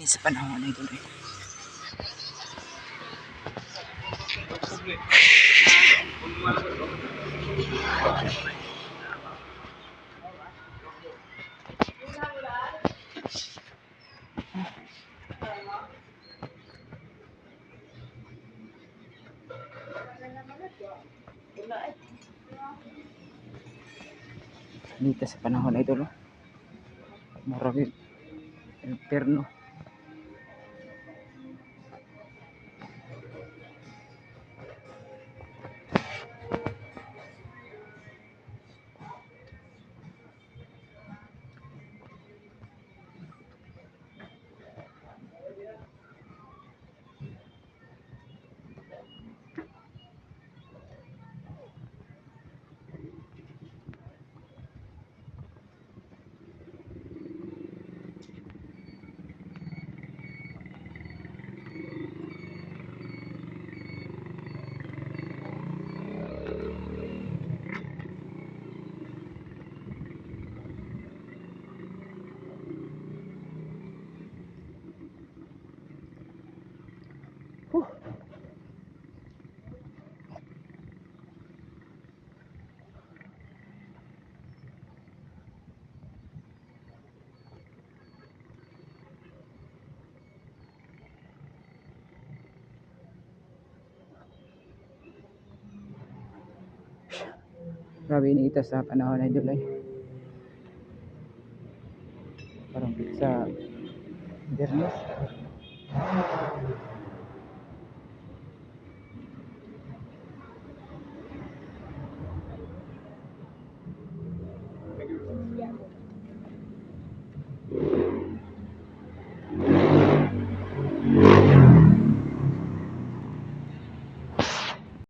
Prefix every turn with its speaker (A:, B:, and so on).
A: Init sa panahon, idol eh. Init sa panahon, idol oh. Murag impierno. Whew. Grabe inita sa panahon, idol ay. Parang sa Biyernes.